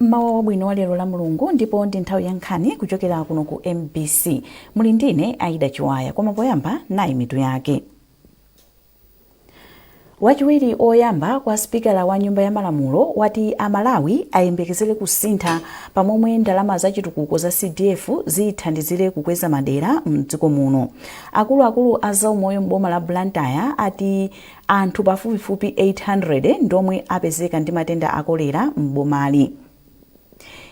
Mmawa wabwino wa lero la Mulungu, ndipo ndi nthawi ya nkhani kuchokera kuno ku MBC. Muli ndine Aida Chiwaya, koma poyamba nayi mitu yake. Wachiwiri oyamba kwa sipikala wa Nyumba ya Malamulo wati Amalawi ayembekezere kusintha pamomwe ndalama za chitukuko za CDF zithandizire kukweza madera mdziko muno. Akuluakulu a zaumoyo m'boma la Blantyre ati anthu pafupifupi 800 ndomwe apezeka ndi matenda a kolera m'bomali.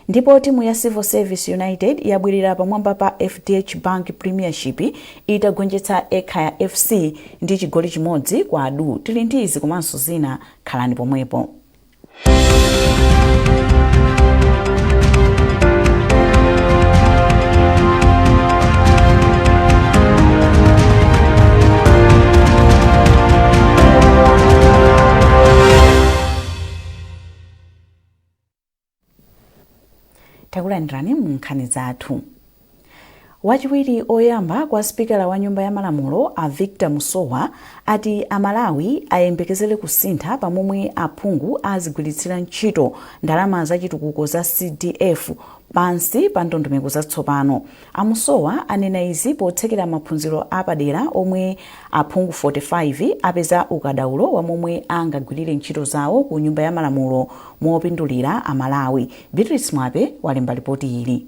Ndipo timu ya Civil Service United yabwerera pamwamba pa FDH Bank Premiership itagonjetsa Ekhaya FC ndi chigoli chimodzi kwa adu. Tili ndi izi komanso zina, khalani pomwepo. Takulandirani mu nkhani zathu. Wachiwiri oyamba kwa sipikala wa Nyumba ya Malamulo a Victor Musowa ati Amalawi ayembekezere kusintha pamomwe aphungu azigwiritsira ntchito ndalama za chitukuko za CDF pansi pa ndondomeko zatsopano. A Musowa anena izi potsekera maphunziro apadera omwe aphungu 45 apeza ukadaulo wa momwe angagwirire ntchito zawo ku Nyumba ya Malamulo mopindulira Amalawi. Beatrice Mwape walemba lipoti ili.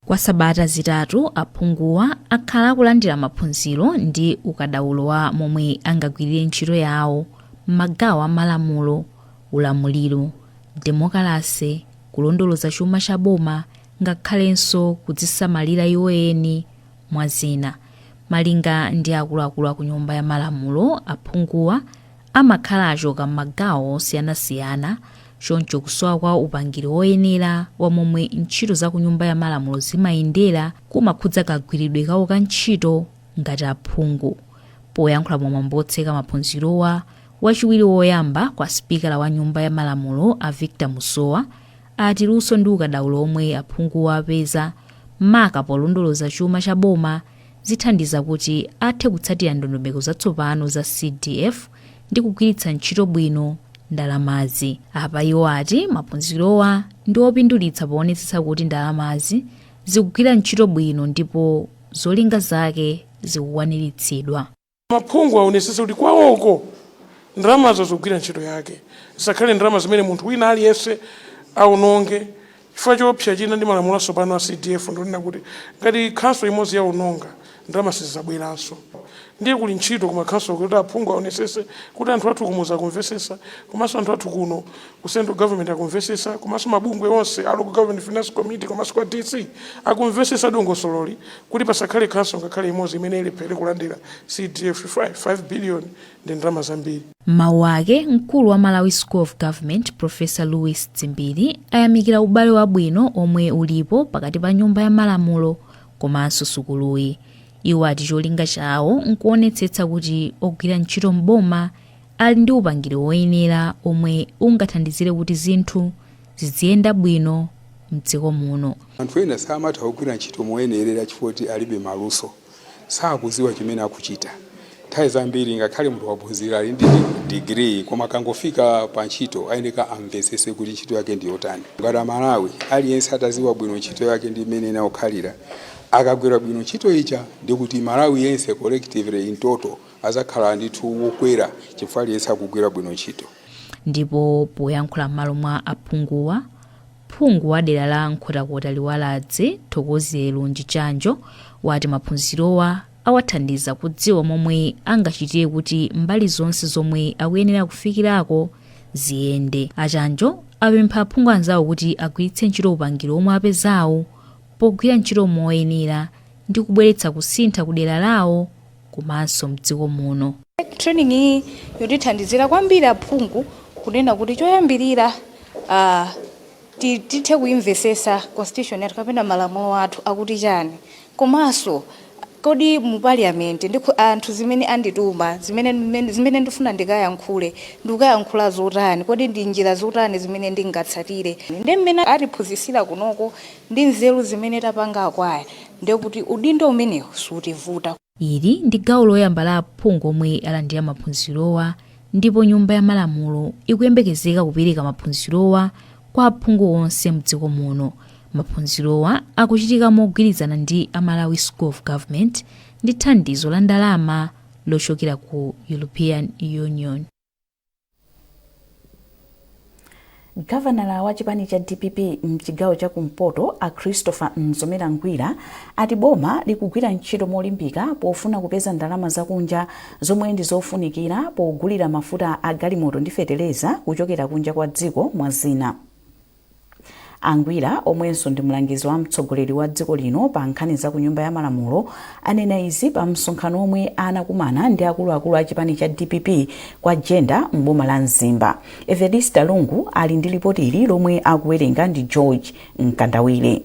Kwa sabata zitatu aphunguwa akhala akulandira maphunziro ndi ukadaulo wa momwe angagwirire ntchito yawo m'magawo a malamulo, ulamuliro, demokalase, kulondoloza chuma cha boma ngakhalenso kudzisamalira iwo eni, mwa zina. Malinga ndi akuluakulu a ku Nyumba ya Malamulo, aphunguwa amakhala achoka m'magawo osiyanasiyana, choncho kusowa kwa upangiri woyenera wa momwe ntchito za ku Nyumba ya Malamulo zimayendera kumakhudza kagwiridwe kawo ka ntchito ngati aphungu. Poyankhula pa mwambo wotseka maphunzirowa, wachiwiri woyamba kwa sipikala wa Nyumba ya Malamulo a Victor Musowa ati luso ndi ukadaulo omwe aphunguwa apeza maka polondoloza chuma cha boma zithandiza kuti athe kutsatira ndondomeko zatsopano za CDF ndi kugwiritsa ntchito bwino ndalamazi. Apa iwo ati maphunzirowa ndi opindulitsa poonetsetsa kuti ndalamazi zikugwira ntchito bwino ndipo zolinga zake zikukwaniritsidwa. Maphungu aonesese kuti kwawoko ndalamazo zikugwira ntchito yake, zisakhale ndalama zimene munthu wina aliyense aononge, chifukwa choopsa china ndi malamulo atsopano a CDF ndionena kuti ngati khanso imodzi yaononga ndalama sizidzabweranso. Ndiye kuli ntchito ku makhanso kuti aphungu aonesese kuti anthu athu kumudzi akumvesesa, komanso anthu athu kuno ku central government akumvesesa, komanso mabungwe onse a Local Government Finance Committee komanso kwa DC akumvesesa dongosololi, kuti pasakhale khanso ngakhale imodzi imene ilephere kulandira CDF. 5 billion ndi ndalama zambiri. M'mawu ake, mkulu wa Malawi School of Government, Professor Louis Dzimbiri, ayamikira ubale wabwino omwe ulipo pakati pa Nyumba ya Malamulo komanso sukuluyi. Iwo ati cholinga chawo nkuonetsetsa kuti ogwira ntchito m'boma ali ndi upangiri woyenera omwe ungathandizire kuti zinthu ziziyenda bwino mdziko muno. Anthu ena samatha kugwira ntchito moyenerera chifukwa kuti alibe maluso, sakudziwa chimene akuchita. Nthawi zambiri ngakhale munthu waphunzira, ali ndi degree, koma akangofika pa ntchito ayeneka amvetsetse kuti ntchito yake ndi yotani. Ngati Amalawi aliyense atadziwa bwino ntchito yake ndi imene inakhalira, akagwira bwino ntchito ija, ndikuti Malawi yense collectively in total azakhala ndithu wokwera chifukwa aliyense akugwira bwino ntchito. Ndipo poyankhula m'malo mwa aphunguwa, phungu wa dera la Nkhotakota Liwaladzi, Thokozile Lunji Chanjo, wati maphunzirowa awathandiza kudziwa momwe angachitire kuti mbali zonse zomwe akuyenera kufikirako ziyende. A Chanjo apempha aphungu anzawo kuti agwiritse ntchito upangiri omwe apezawu pogwira ntchito moyenera ndi kubweretsa kusintha ku dera lawo komanso mdziko muno. Training iyi yotithandizira kwambiri aphungu kunena kuti choyambirira tithe kuimvesesa constitution yathu kapena malamulo athu akuti chani, komanso kodi mu parliament ndi anthu zimene andituma, zimene ndifuna ndikayankhule, ndikukayankhula zotani, kodi ndi njira zotani zimene ndingatsatire. Ndi mmene atiphunzitsira kunoko ndi nzeru zimene tapanga acquire, ndekuti udindo umenewu sutivuta. Ili ndi gawo loyamba la aphungu omwe alandira maphunzirowa ndipo Nyumba ya Malamulo ikuyembekezeka kupereka maphunzirowa Kwa aphungu onse mdziko muno. Maphunzirowa akuchitika mogwirizana ndi a Malawi School of Government ndi thandizo la ndalama lochokera ku European Union. Gavanala wa chipani cha dpp mchigawo cha kumpoto a Christopher Mzomera Ngwira ati boma likugwira ntchito molimbika pofuna kupeza ndalama zakunja zomwe ndi zofunikira pogulira mafuta a galimoto ndi feteleza kuchokera kunja kwa dziko mwa zina. A Ngwira omwenso ndi mlangizi wa mtsogoleri wa dziko lino pa nkhani za ku nyumba ya malamulo anena izi pa msonkhano omwe anakumana ndi akuluakulu a chipani cha dpp kwa Jenda m'boma la Mzimba. Evelista Lungu ali ndi lipoti ili lomwe akuwerenga ndi George Mkandawire.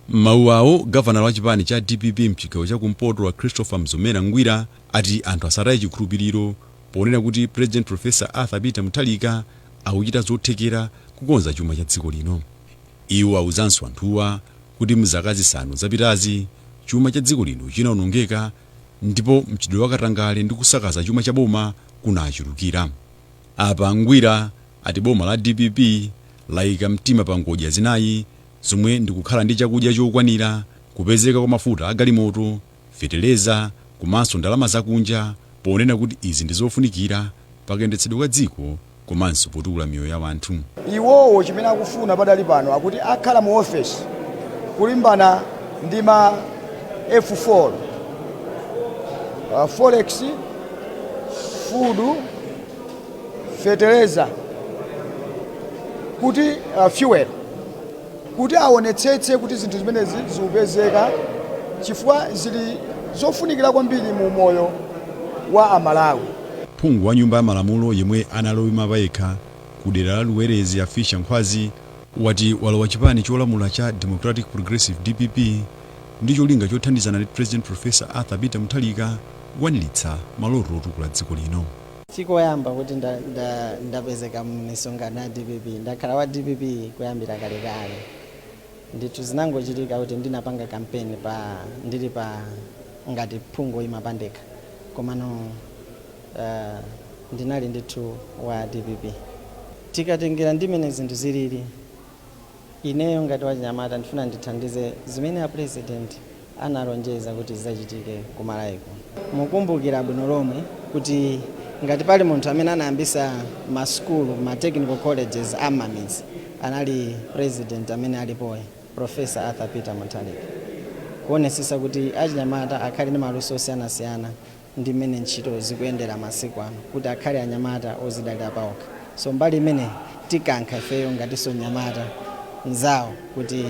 M'mawu awo, gavanala wa chipani cha dpp mchigawo cha kumpoto a Christopher Mzomera Ngwira ati anthu asataye chikhulupiliro ponena kuti President Professor Arthur Peter Mutharika akuchita zothekera kukonza chuma cha dziko lino. Iwo awuzanso anthuwa kuti mzaka zisanu zapitazi chuma cha dziko lino chinaonongeka ndipo mchitidwe wa katangale ndi kusakaza chuma cha boma kunachulukira. Apa Ngwira ati boma la dpp layika mtima pa ngodya zinayi zomwe ndi kukhala ndi chakudya chokwanira, kupezeka kwa mafuta a galimoto, feteleza komanso ndalama zakunja ponena kuti izi ndi zofunikira pakayendetsedwe ka dziko komanso potukula miyoyo ya anthu. Iwowo chimene akufuna padali pano akuti akhala mu ofesi kulimbana ndi ma F4, forex, food, feteleza, kuti fuel, kuti aonetsetse kuti zinthu zimenezi zikupezeka chifukwa zili zofunikira kwambiri mu moyo wa Amalawi. Phungu wa nyumba ya malamulo yemwe analoima payekha ku dera la Luwerezi a Fischer Nkhwazi wati walowa chipani cholamula cha Democratic Progressive dpp ndi cholinga chothandizana ndi President Professor Arthur Peter Mutharika kukwaniritsa maloto otukula dziko lino. Sikoyamba kuti ndapezeka m'misonkhano ya dpp. Ndakhala wa dpp kuyambira kalekale. Ndithu zinangochitika kuti ndinapanga kampeni pa ndili pa ngati phungu woyima pandekha, komano ndinali ndithu wa dpp. Tikatengera ndi mmene zinthu zilili, ineyo ngati wachinyamata ndifuna ndithandize zimene a president analonjeza kuti zidzachitike ku Malawi kuno. Mukumbukira bwino lomwe kuti ngati pali munthu amene anayambisa masukulu, ma technical colleges a m'mamidzi, anali president amene alipoyo, Professor Arthur Peter Mutharika, kuonesesa kuti achinyamata akhale ndi maluso osiyanasiyana ndi mmene ntchito zikuyendera masiku ano, kuti akhale anyamata ozidalira paokha. So mbali imene tikankha ifeyo ngatinso mnyamata mzawo kuti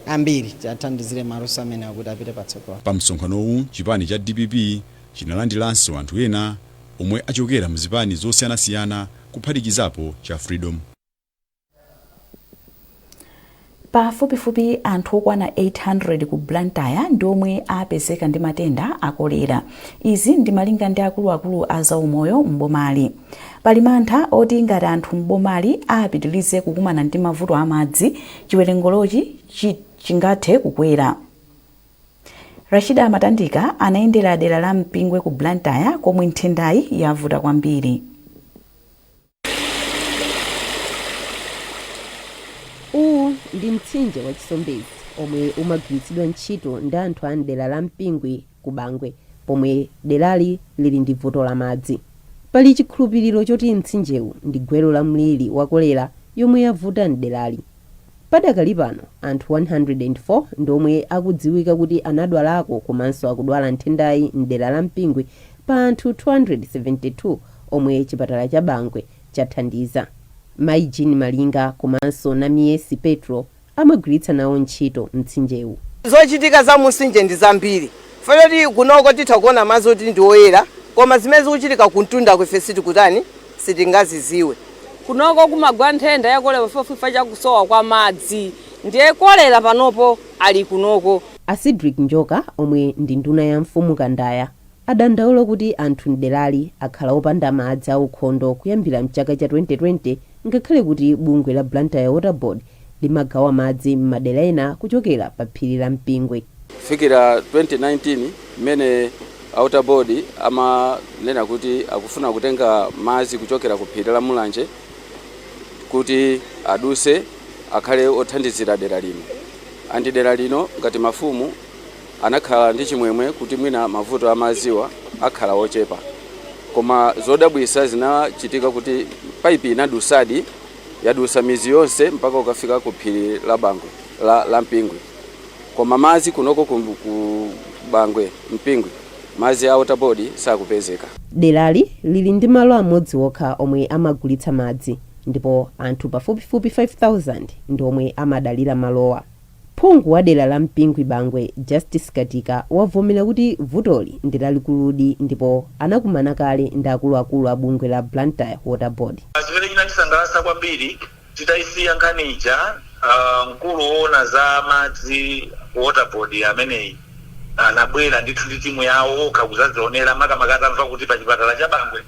ambiri tiathandizire maluso amene akuti apite patsogolo. Pa msonkhanowu chipani cha dpp chinalandiranso anthu ena omwe achokera mzipani zosiyanasiyana kuphatikizapo cha Freedom. Pafupifupi anthu okwana 800 ku Blantyre ndi omwe apezeka ndi matenda a kolera. Izi ndi malinga ndi akuluakulu a zaumoyo m'bomali. Pali mantha oti ngati anthu m'bomali apitilize kukumana ndi mavuto a madzi, chiwerengerochi chingathe kukwera. Rashida Matandika anayendera dera la Mpingwe ku Blantyre komwe nthendayi yavuta kwambiri. Uwu ndi mtsinje wa Chisombezi omwe umagwiritsidwa ntchito ndi anthu a mdera la Mpingwe ku Bangwe pomwe derali lili ndi vuto la madzi. Pali chikhulupiriro choti mtsinjewu ndi gwero la mliri wa kolera yomwe yavuta mderali. Padakali pano anthu 104 ndi omwe akudziwika kuti anadwalako komanso akudwala nthendayi mdera la Mpingwe pa anthu 272 omwe chipatala cha Bangwe chathandiza. Mayi Jean Malinga komanso Namiyesi Petro amagwiritsa nawo ntchito mtsinjewu. Zochitika za mumtsinje ndi zambiri chifukwa choti kunoko titha kuona madzi oti ndi oyera, koma zimene zikuchitika kumtundako ife sitikutani, sitingazidziwe. Kunoko kumagwa nthenda ya kolera pafupifupi cha kusowa kwa madzi, ndiye kolera panopo ali kunoko. A Cedric Njoka omwe ndi nduna ya mfumu Kandaya adandaula kuti anthu mderali akhala opanda madzi aukhondo kuyambira mchaka cha 2020 ngakhale kuti bungwe la Blantyre Water Board limagawa madzi m'madera ena kuchokera pa phiri la Mpingwe. Kufikira 2019 mmene a Water Board amanena kuti akufuna kutenga madzi kuchokera ku phiri la Mulanje Kuti aduse akhale othandizira dera lino. And dera lino ngati mafumu anakhala ndi chimwemwe kuti mwina mavuto amadziwa akhala ochepa, koma zodabwisa zinachitika kuti paipi inadusadi, yadusa mizi yonse mpaka ukafika ku phiri la Bangwe la Mpingwe, koma madzi kunoko ku Bangwe Mpingwe, madzi a Water Board sakupezeka. Derali lili ndi malo amodzi okha omwe amagulitsa madzi, ndipo anthu pafupifupi 5000 ndi omwe amadalira malowa. Phungu wa dera la Mpingwe Bangwe, Justice Katika, wavomera kuti vutoli ndi lalikuludi ndipo anakumana kale ndi akuluakulu a bungwe la Blantyre Water Board. Chimene chinandisangalatsa kwambiri, titayisiya nkhani ija, mkulu woona za madzi, Water Board ameneyi, anabwera ndithu ndi timu yawo okha kuzadzionera, makamaka atamva kuti pa chipatala cha Bangwe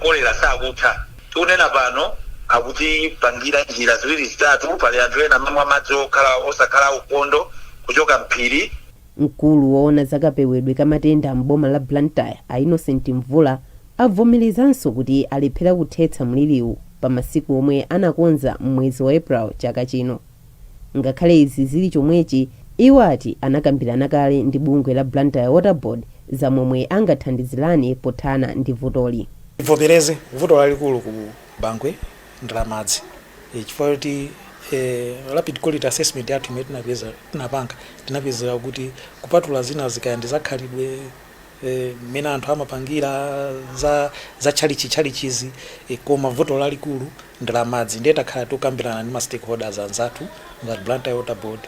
kolera sakutha. Tikunena pano akutipangira njira ziwiri zitatu. Pali anthu ena amamwa madzi okhala osakhala ukhondo kuchoka mphiri. Mkulu woona zakapewedwe ka matenda m'boma la Blantyre, a Innocent Mvula, avomerezanso kuti alephera kuthetsa mliriwu pa masiku omwe anakonza m'mwezi wa April chaka chino. Ngakhale izi zili chomwechi, iwo ati anakambirana kale ndi bungwe la Blantyre Water Board za momwe angathandizirane pothana ndi vutoli. Tivomereze, vuto lalikulu ku Bangwe ndi la madzi, chifukwa choti rapid quality assessment yathu imene tinapeza, tinapanga, tinapezera kuti kupatula zina zikaya ndi zakhalidwe, mmene anthu amapangira za tchalichi tchalichizi, koma vuto lalikulu ndi la madzi. Ndiye takhala tikukambirana ndi ma stakeholders anzathu ngati Blantyre Water Board,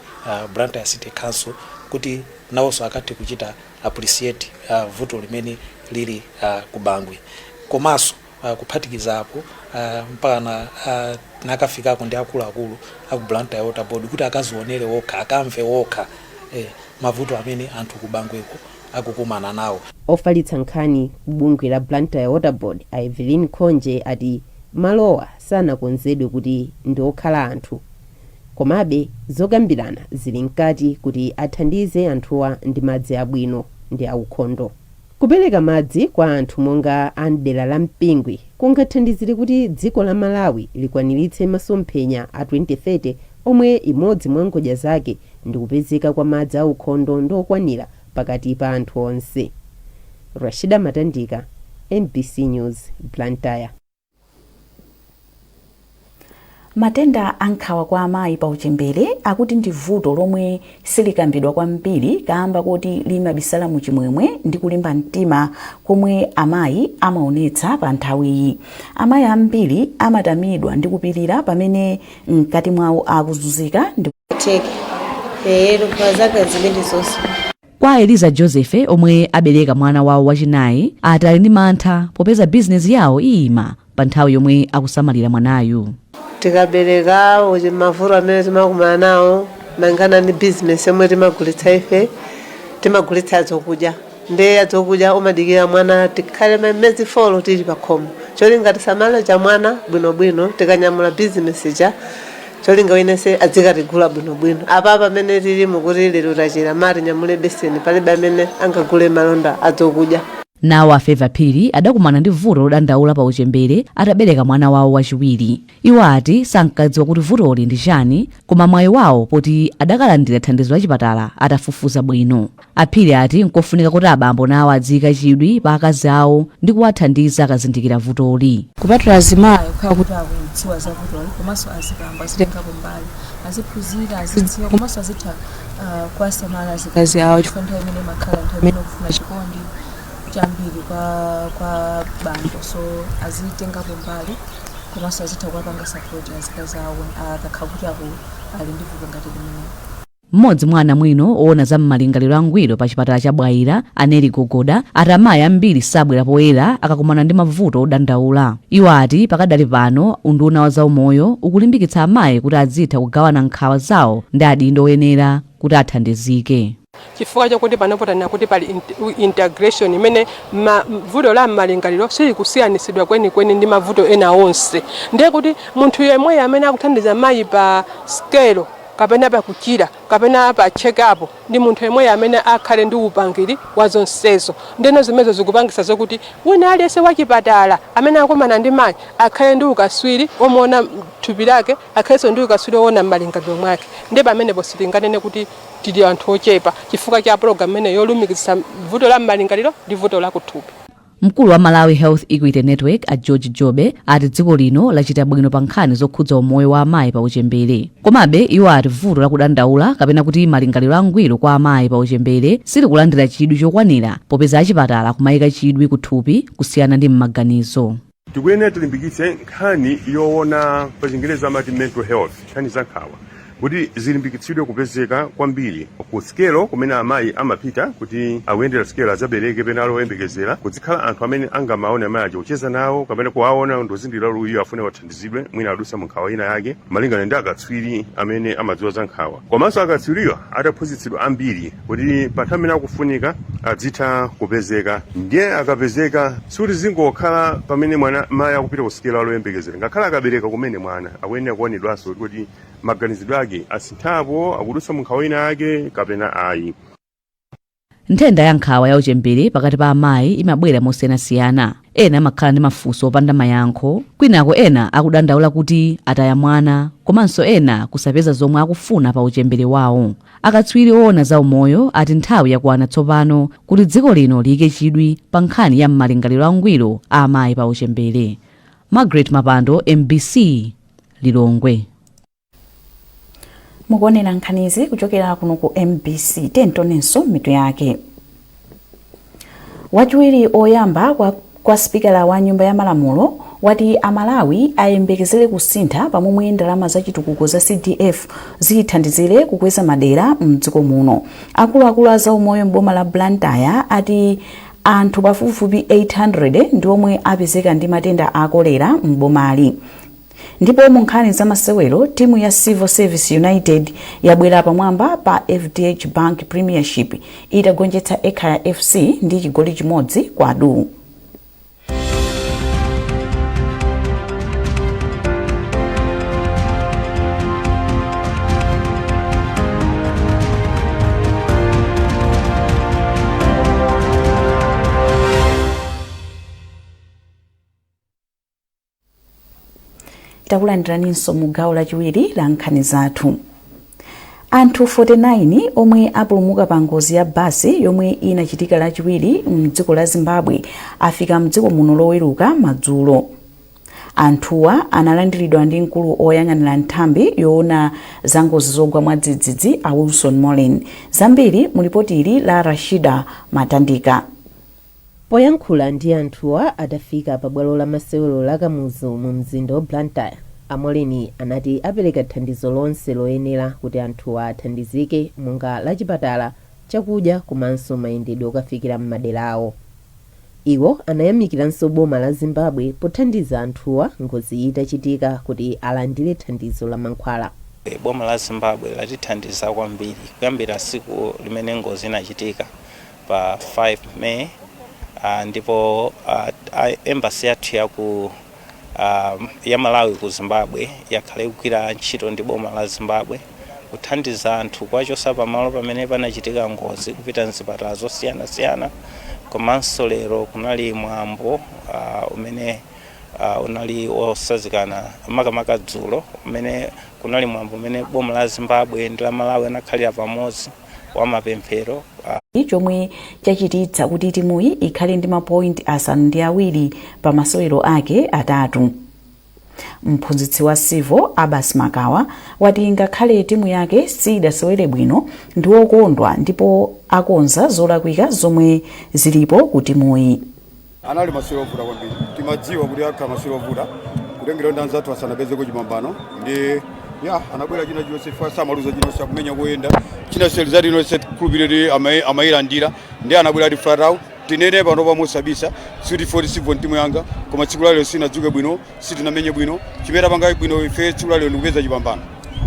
Blantyre City Council, kuti nawonso akathe kuchita appreciate vuto limene lili ku Bangwe. Komanso kuphatikizapo mpaka nakafikako ndi akuluakulu aku Blantyre Water Board kuti akazionere wokha, akamve wokha mavuto amene anthu ku Bangweko akukumana nawo. Ofalitsa nkhani ku bungwe la Blantyre Water Board, a Evelyn Khonje, ati malowa sanakonzedwe kuti ndi okhala anthu, komabe zokambirana zili mkati kuti athandize anthuwa ndi madzi abwino ndi aukhondo. Kupereka madzi kwa anthu monga a mdera la Mpingwe kungathandizire kuti dziko la Malawi likwaniritse masomphenya a 2030, omwe imodzi mwa ngodya zake ndi kupezeka kwa madzi aukhondo ndi okwanira pakati pa anthu onse. Rashida Matandika, MBC News, Blantyre. Matenda a nkhawa kwa amayi pa uchembere akuti ndi vuto lomwe silikambidwa kwambiri kamba kuti limabisala mu chimwemwe ndi kulimba mtima komwe amayi amaonetsa pa nthawiyi. Amayi ambiri amatamidwa ndi kupirira pamene mkati mwawo akuzunzika ndi Teke ero kwa zaka zimene zonse. Kwa Eliza Joseph, omwe abereka mwana wawo wachinayi, ati ali ndi mantha popeza bizinesi yawo iyima pa nthawi yomwe akusamalira mwanayu. Tikabereka uchi, mavuto amene timakumana nawo malingana ndi bizinesi yomwe timagulitsa ife, timagulitsa zokudya, ndi zokudya umadikira mwana tikhale miyezi 4 tili pakhomo, cholinga tisamale cha mwana bwinobwino. Tikanyamula bizinesi cha cholinga winense adzikatigula bwinobwino. Apa pamene tili mukuti lero tachira, mati nyamule beseni, palibe amene angagule malonda adzokudya. Nawo a Feva Phiri adakumana ndi vuto lodandaula pa uchembere atabereka mwana wawo wachiwiri. Iwo ati sankadziwa kuti vutoli ndi chani, koma mwayi wawo poti adakalandira thandizo la chipatala atafufuza bwino. Aphiri ati nkofunika kuti abambo nawo adziyika chidwi pa akazi awo ndi kuwathandiza akazindikira vutoli. Kupatula azimayi kukhala kuti akudziwa za vutoli, komanso azibambo azitengapo mbali, aziphunzira, azidziwa, komanso azitha kuwasamala azikazi awo, chifukwa nthawi imene imakhala nthawi imene ukufuna chikondi chambiri kwa bambo. So azitengapo mbali, komanso azitha kuwapanga support azikazi awo akakhala kuti ali ndi vuto ngati limenelo. Mmodzi mwa anamwino owona za m'malingaliro angwiro pa chipatala cha Bwaila, Aneli Gogoda, ati amayi ambiri sabwera poyera akakumana ndi mavuto odandaula. Iwo ati pakadali pano unduna wa zaumoyo ukulimbikitsa amayi kuti azitha kugawana nkhawa zawo ndi adindo oyenera kuti athandizike. Chifukwa chakuti panopo tanena kuti pali integration imene vuto la malingaliro silikusiyanitsidwa kwenikweni ndi mavuto ena onse, ndiye kuti munthu yemweyo amene akuthandiza mayi pa scale kapena pakuchira kapena pa check up ndi munthu yemweyo amene akhale ndi upangiri wa zonsezo. Ndeno zimenezo zikupangisa zokuti wina aliyense wachipatala amene akumana ndi mayi akhale ndi ukaswiri omuona. Thupi lake, akhalenso ndi ukaswiri woona m'malingaliro mwake. Ndiye pamenepo sitinganene kuti tili anthu ochepa chifukwa cha pologalamu imeneyi yolumikizitsa vuto la m'malingaliro ndi vuto la kuthupi. Mkulu wa Malawi Health Equity Network a George Jobe ati dziko lino lachita bwino pa nkhani zokhudza umoyo wa amayi pa uchembere. Komabe iwo ati vuto lakudandaula kapena kuti malingaliro angwiro kwa amayi pa uchembere silikulandira chidwi chokwanira popeza achipatala akumayika chidwi kuthupi kusiyana ndi m'maganizo. Tikuyenera tilimbikitse nkhani yoona, pa Chingerezi amati mental health, nkhani za nkhawa kuti zilimbikitsidwe kupezeka kwambiri ku sikelo kumene amayi amapita kuti akuyendera sikelo, adzabereke pena ali oyembekezera, kuzikhala anthu amene angamaone amayi aja, kucheza nawo kapena kuwaona ndozindikira kuti uyu afune wathandizidwe, mwina adusa mu nkhawa ina yake, malingana ndi akatswiri amene amadziwa za nkhawa, komanso akatswiriwa ataphunzitsidwa ambiri kuti pa nthawi imene akufunika adzitha kupezeka. Ndiye akapezeka, sikuti zingokhala pamene mwana mayi akupita kusikelo ali oyembekezera, ngakhale akabereka kumene mwana akuyenera kuonedwanso kuti maganizidwe ake asinthapo, akudutsa mu nkhawa ina yake kapena ayi. Nthenda ya nkhawa ya uchembere pakati pa amayi imabwera mosiyanasiyana. Ena amakhala ndi mafunso opanda mayankho, kwinako ena akudandaula kuti ataya mwana, komanso ena kusapeza zomwe akufuna pa uchembere wawo. Akatswiri oona za umoyo ati nthawi yakwana tsopano kuti dziko lino liyike chidwi pa nkhani ya m'malingaliro angwiro a amayi pa uchembere. Margaret Mapando, MBC, Lilongwe. Mukuonera nkhanizi kuchokera kuno ku MBC. Tionenso mitu yake. Wachiwiri oyamba kwa sipikala wa Nyumba ya Malamulo wati Amalawi ayembekezere kusintha pamomwe ndalama za chitukuko za CDF zithandizire kukweza madera mdziko muno. Akuluakulu a zaumoyo m'boma la Blantyre ati anthu pafupifupi 800 ndi omwe apezeka ndi matenda a kolera m'bomali. Ndipo mu nkhani za masewero, timu ya Civil Service United yabwera pamwamba pa FDH Bank Premiership itagonjetsa Ekhaya FC ndi chigoli chimodzi kwa du. Takulandiraninso mu gawo lachiwiri la nkhani zathu. Anthu 49 omwe apulumuka pa ngozi ya basi yomwe inachitika Lachiwiri mdziko la Zimbabwe afika mdziko muno Loweruka madzulo. Anthuwa analandiridwa ndi mkulu oyang'anira nthambi yoona za ngozi zogwa mwadzidzidzi a Wilson Moleni. Zambiri mu lipoti ili la Rashida Matandika. Poyankhula ndi anthuwa atafika pa bwalo la masewero la Kamuzu mu mzinda wa Blantyre, a Moleni anati apereka thandizo lonse loyenera kuti anthuwa athandizike monga la chipatala, chakudya komanso mayendedwe okafikira m'madera awo. Iwo anayamikiranso boma la Zimbabwe pothandiza anthuwa ngoziyi itachitika kuti alandire thandizo la mankhwala. Boma la Zimbabwe latithandiza kwambiri kuyambira tsiku limene ngozi inachitika pa 5 May, ndipo embassy yathu ya Malawi ku Zimbabwe yakhala ikugwira ntchito ndi boma la Zimbabwe kuthandiza anthu, kuwachotsa pamalo pamene panachitika ngozi kupita mzipatala zosiyanasiyana. Komanso lero kunali mwambo umene unali osazikana, makamaka dzulo umene kunali mwambo umene boma la Zimbabwe ndi la Malawi anakhalira pamodzi wa mapemphero. Chomwe chachititsa kuti timuyi ikhale ndi mapointi 7 pa masewero ake 3. Mphunzitsi wa Civil, Abbas Makawa, wati ngakhale timu yake sidasewere bwino, ndi wokondwa ndipo akonza zolakwika zomwe zilipo ku timuyi. Anali masewero ovuta kwambiri. Timadziwa kuti akhala masewero ovuta kutengera ndi anzathu asanapezeko chipambano, ndi ya anabwera china chonse fa samaluza china sakumenya kuyenda china selizati inonse khulupiriro kuti amayilandira ndi anabwera ati flat out. Tinene pano pamosabisa, sikuti 40 Civil timu yanga, koma tsiku lalero sinadzuke bwino, sitinamenye bwino. Chimene tapanga bwino ife tsiku lalero ndikupeza chipambano.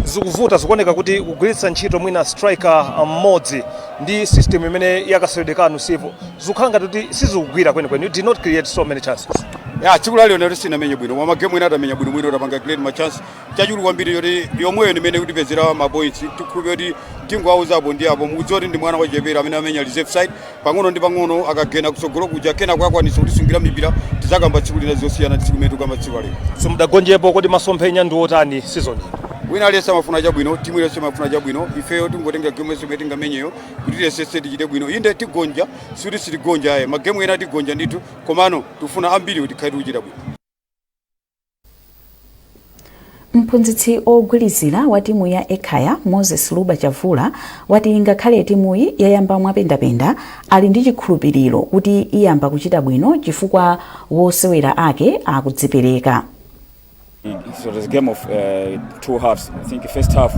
Zikuvuta, zikuoneka kuti kugwiritsa ntchito mwina striker mmodzi ndi system imene yakaseweredwe kanu Civil, zikukhala ngati kuti sizikugwira kwenikweni. You did not create so many chances. Ya, tsiku lalero ndati sinamenye bwino, koma magemu ena atamenya bwino bwino, tapanga create ma chance chachulu kwambiri yoti yomweyo ndimene kutipezera ma points. Tikhulupirira kuti tingowauzapo ndi apo, mukudziwa kuti ndi mwana wachepera amene amenya reserve side. Pang'ono ndi pang'ono akagena kutsogolo kuja, kena kwakwanisa kutisungira mipira, tizakamba tsiku lina zosiyana tsiku limene tikamba tsiku lero. Simudagonjepo, kodi masomphenya ndi otani season ino? Wina aliyense amafuna chabwino, timu iliyonse imafuna chabwino. Ifeyo tingotenga game yonse imene tingamenyeyo kuti tiyesese tichite bwino. Inde tigonja, sikuti sitigonja ayi, magemu ena tigonja ndithu, komano tifuna ambiri kuti tikhale tikuchita bwino. Mphunzitsi ogwirizira wa timu ya Ekhaya, Moses Luba Chavula, wati ngakhale timuyi yayamba mwapendapenda, ali ndi chikhulupiriro kuti iyamba kuchita bwino chifukwa wosewera ake akudzipereka. So it was a game of two halves. I think first half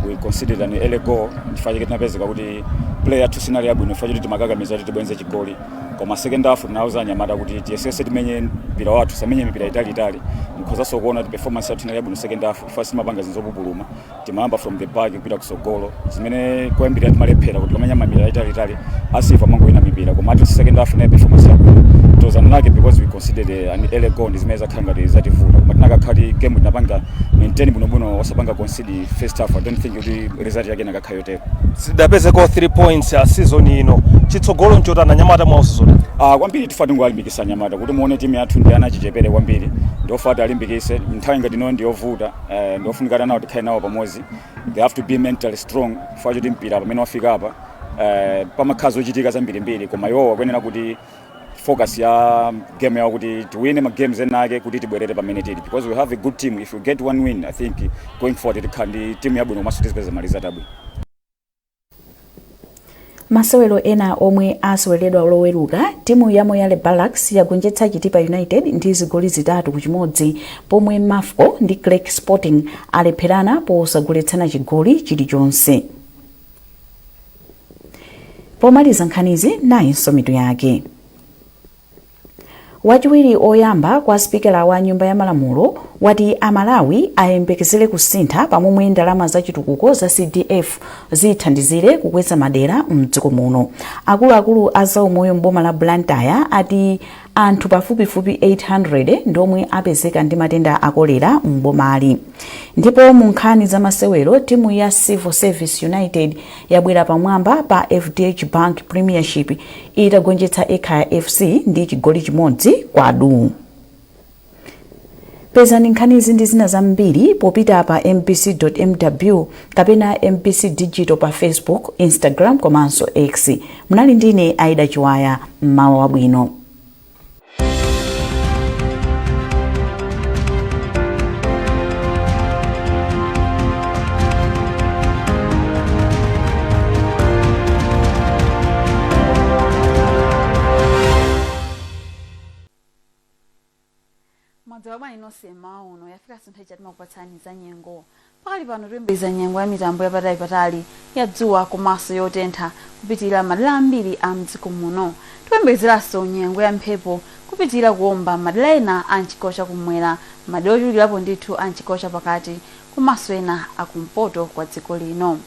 we conceded an early goal, chifukwa chake tinapezeka kuti play yathu sinali yabwino, chifukwa choti timakakamiza kuti tibwenze chigoli. Koma second half tinauza anyamata kuti tiyesese timenye mpira wathu, samenye mipira italiitali. Mkhozanso kuona kuti performance yathu inali yabwino second half, chifukwa sitimapanga zinthu zopupuluma, timayamba from the back kupita kusogolo, zimene koyambirira timalephera kuti kamenya mipira italiitali, a Silver amangowina mipira. Koma ati second half naye performance yabwino. It was unlucky because we conceded an early goal, ndi zimene zakhala ngati zativuta, koma tinakakhala kuti game tinapanga maintain bwinobwino, osapanga concede first half, I don't think kuti result yake inakakhala yotero. Sidapezeko 3 points a season ino, chitsogolo nchotani, anyamata mwa season? Ah, kwambiri tifuna tingowalimbikisa anyamata kuti muone timu yathu ndi ana achichepere kwambiri, ndiofunika alimbikise. Nthawi ngati ino ndiyovuta, ndiofunika nawo tikhale nawo pamodzi. They have to be mentally strong chifukwa choti mpira pamene wafika apa, pamakhala zochitika zambirimbiri, koma iwowo akuyenera kuti focus ya game yawo kuti tiwine ma games ena ake kuti tibwerere pamene tili, because we have a good team. If we get one win, I think going forward tikhala ndi team yabwino komanso tizipeza ma result abwino. Masewero ena omwe aseweredwa Loweruka, timu ya Moyale Barracks yagonjetsa Chitipa United ndi zigoli 3-1, pomwe Mafco ndi Creck Sporting alepherana posagoletsana chigoli chilichonse. Pomaliza nkhanizi, nayinso mitu yake. Wachiwiri oyamba kwa sipikala wa Nyumba ya Malamulo wati Amalawi ayembekezere kusintha pamomwe ndalama za chitukuko za CDF zithandizire kukweza madera mdziko muno. Akuluakulu a zaumoyo m'boma la Blantyre ati anthu pafupifupi 800 ndomwe apezeka ndi matenda a kolera m'bomali. Ndipo mu nkhani za masewero, timu ya Civil Service United yabwera pamwamba pa FDH Bank Premiership itagonjetsa Ekhaya FC ndi chigoli 1-2. Pezani nkhanizi ndi zina zambiri popita pa mbc.mw kapena MBC Digital pa Facebook, Instagram komanso X. Munali ndine Aida Chiwaya, mmawa wabwino. Mwadzuka bwanji nonse mmawa uno? Yafikanso nthawi ija timakupatsani za nyengo. Pakali pano tikuyembekeza nyengo ya mitambo yapatali ya dzuwa komanso yotentha kupitirira madera ambiri a mdziko muno. Tikuyembekezeranso nyengo ya mphepo kupitirira kuomba madera ena a mchigawo chakumwera, madera ochulukirapo ndithu a mchigawo chapakati komanso ena akumpoto kwa dziko lino.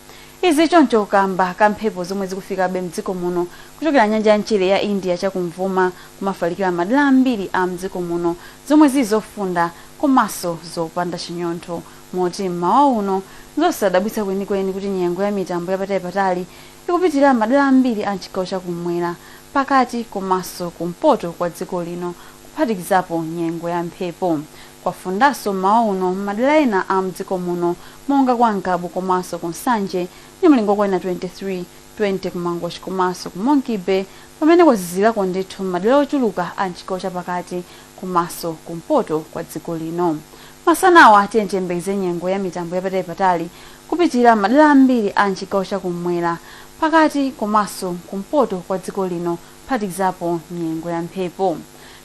Izi choncho kamba ka mphepo zomwe zikufikabe mdziko muno kuchokera nyanja ya mchere ya India chakumvuma kumafalikira madera ambiri a mdziko muno, zomwe zili zofunda komanso zopanda chinyontho, moti mmawa uno nzosadabwitsa kwenikweni kuti nyengo ya mitambo yapatalipatali ikupitirira madera ambiri a mchigawo chakumwera, pakati komanso kumpoto kwa dziko lino, kuphatikizapo nyengo ya mphepo. Kwafundanso mmawa uno m'madera ena a mdziko muno monga kwa Ngabu komanso ku Nsanje ndi mlingo okwana 23, 20 ku Mangochi komanso ku Monkey Bay, pamene kwazizirako ndithu m'madera ochuluka a mchigawo chapakati komanso kumpoto kwa dziko lino. Masanawa tiyeni tiyembekeze nyengo ya mitambo yapatalipatali kupitirira madera ambiri a mchigawo chakumwera, pakati komanso kumpoto kwa dziko lino, kuphatikizapo nyengo ya mphepo.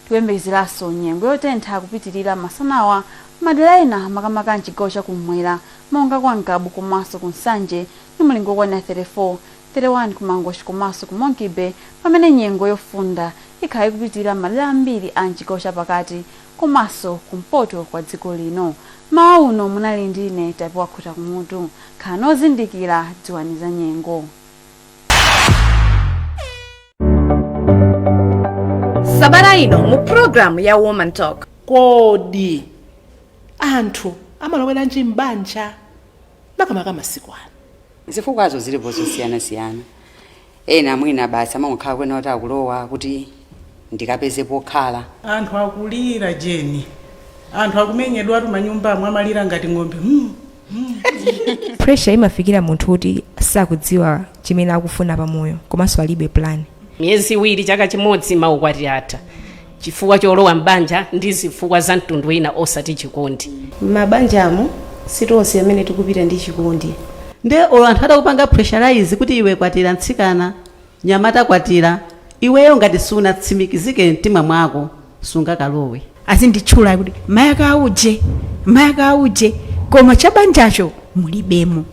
Tikuyembekezeranso nyengo yotentha kupitirira masanawa m'madera ena makamaka mchigawo chakumwera monga kwa Ngabu komanso ku Nsanje ndi mlingo okwana 34, 31 ku Mangochi komanso ku Monkey Bay, pamene nyengo yofunda ikhala ikupitirira m'madera ambiri a mchigawo chapakati komanso kumpoto kwa dziko lino. Mmawa uno munali ndi ine Tapiwa Khuta Kumutu. Khalani ozindikira, dziwani za nyengo. Sabata ino mu programu ya Woman Talk. Kodi anthu amaloweranji m'banja, makamaka masiku ano? Zifukwazo zilipo zosiyanasiyana. Ena mwina basi amangokhala kwena kuti akulowa kuti ndikapeze pokhala. Anthu akulira jeni, anthu akumenyedwa atu manyumbamo, amalira ngati ng'ombe. Pressure imafikira munthu kuti sakudziwa chimene akufuna pamoyo komanso alibe plan. Miyezi 2, chaka chimodzi, maukwati atha chifukwa cholowa mbanja ndi zifukwa za mtundu wina osati chikondi. M'mabanjamo sitonse amene tikupita ndi chikondi. Nde olo anthu atakupanga pressurize kuti iwe kwatira, mtsikana, nyamata kwatira, iweyo ngati sunatsimikizike mtima mwako sungakalowe. Azinditchula kuti mayaka auje, mayaka auje, koma chabanjacho mulibemo.